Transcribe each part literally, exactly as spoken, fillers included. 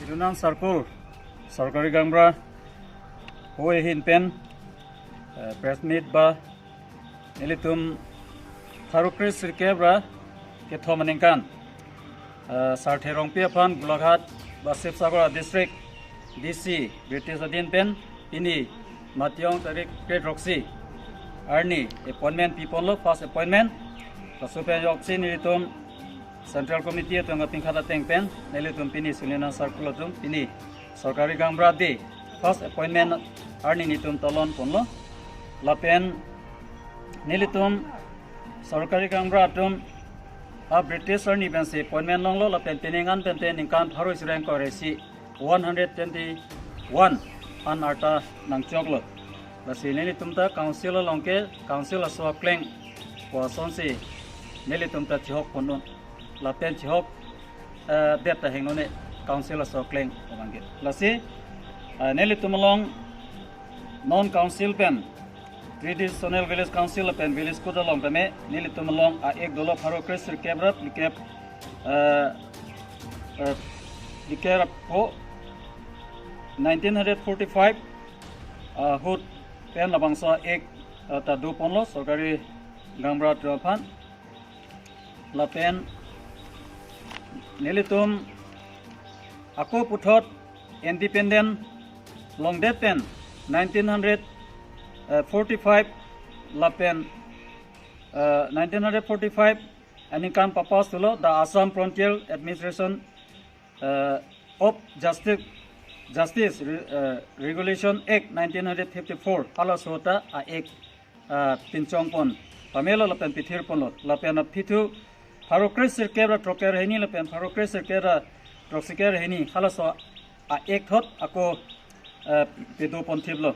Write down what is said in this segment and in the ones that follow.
Silonijan Circle, Sorkari Gaonbura hui ahin pen, eh, press meet ba nelitum pharo kre sirkep ra kethom aningkan, eh, Sarthe Rongpi aphan Golaghat ba Sibsagar district D C British adin pen pini Matiyong tarik kre throksi arni appointment piponlo, first appointment. Laso pen ajoksi nelitum Central Committee atum kapingkhat ateng pen nelitum pini Silonijan Circle atum pini Sorkari Gaonbura Day first appointment arni nelitum talon ponlo. Lapen nelitum Sorkari Gaonbura atum a British arni pensi appointment longlo, lapen pining an pen te ningkan pharo isi ra ingkoi ra isi, one hundred twenty-one an arta nangchoklo. Lasi nelitum ta council along ke, council aso akleng pu asonsi nelitum ta chihok pon un. Lapen chihok, eh, det ta hingno ne council aso akleng pu abang ke. Lasi, eh, nelitum along non council pen traditional village council pen village code along tame nelitum along a-act dolo pharo kre sirkep ra phlikep, eh, eh, phlikep ra pho nineteen forty-five, eh, ahut pen labangso a-act, eh, ta do ponlo Sorkari Gaonbura atum aphan. Lapen nelitum ako puthot independent longdet pen nineteen forty-five lapen, eh, nineteen forty-five aningkan papass thulo the Assam Frontier Administration, eh, of Justice, Justice Re-, eh, Regulation Act nineteen fifty-four, halaso ta a-act, eh, pinchong pon pamelo lapen pithir ponlo, lapen aphi thu pharo kre sirkep ra throksi ra hini lapen pharo kre sirkep ra throksi ra hini halaso a-act thot ako, eh, pido pon thiplo.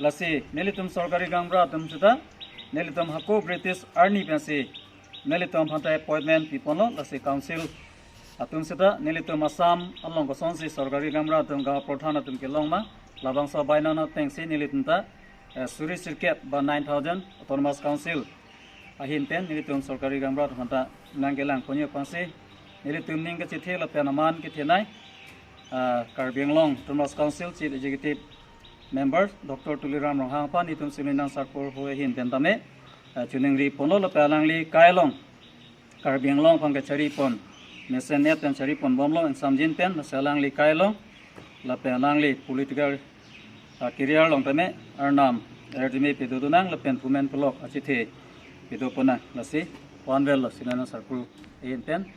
Lasi nelitum Sorkari Gaonbura atum seta nelitum hako British arni pensi nelitum aphan ta appointment piponlo, lasi council atum seta nelitum Assam along kosonsi Sorkari Gaonbura atum gaon pradhan atum kelong ma, labangso abainong atengsi nelitum ta, eh, suri sirkep ba nine thousand Autonomous Council ahin pen nelitum Sorkari Gaonbura atum aphan ta nangkelang ponji aphansi nelitum ning kachethe lapen aman kethenei, ah, Karbi Anglong Autonomous Council Chief Executive Member Doctor Tuliram Ronghang aphan nelitum Silonijan Circle hui ahin pen tame, ah, choningri ponlo lapen alangli kailong Karbi Anglong aphan kachari pon, mesen et pen chari pon bomlo, ingsamjin pen, lasi alangli kailong lapen alangli political, ah, career along tame arnam arjime pido dunang lapen phumen pulok achethe pido ponang, lasi vanvetlo Silonijan Circle ahin pen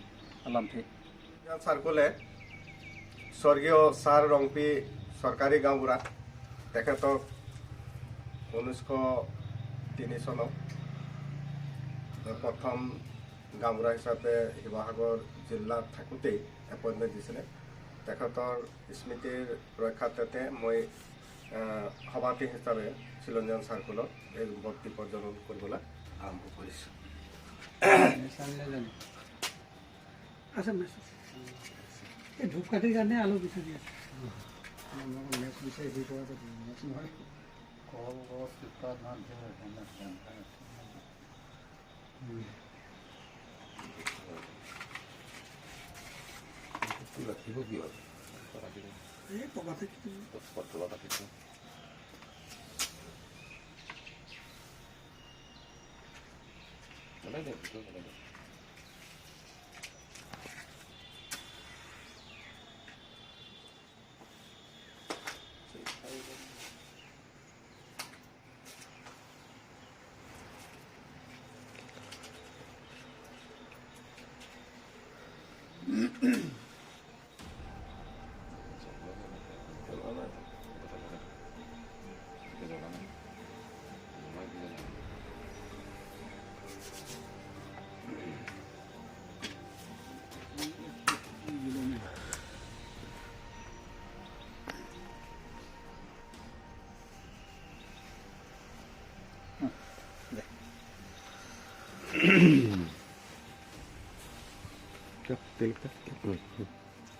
alamthe. Silonijan Circle-এ স্বৰ্গীয় ছাৰ ৰংপি চৰকাৰী গাঁওবুঢ়া, তেখেতক ঊনৈছশ তিনি চনত প্ৰথম গাঁওবুঢ়া হিচাপে শিৱসাগৰ জিলাত থাকোঁতেই এপইণ্টমেণ্ট দিছিলে। তেখেতৰ স্মৃতিৰ ৰক্ষাৰ্থে মই, আহ, সভাপতি হিচাপে চিলনীজান চাৰ্কুলত এই বক্তব্য প্ৰদান কৰিবলৈ আৰম্ভ কৰিছোঁ। আছে মেছেজ। এই ধূপকাঠিৰ কাৰণে আলু বিচাৰি আছে। মেছ বিচাৰি দি পোৱা মেছ নহয়। কল গছ দুটা ধান ৰাখিব কি হ'ল? এই পকাতে কি? তলত ৰাখিছোঁ। ওলাই দে, ভিতৰত ওলাই দে।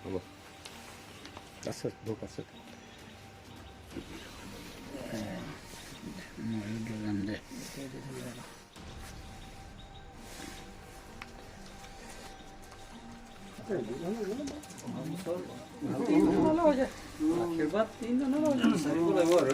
হ'ব। আছে, ধূপ আছে। ময়ো জ্বলাম দে। আশীর্বাদ তিনজন হলো, চাৰিব লাগিব আৰু।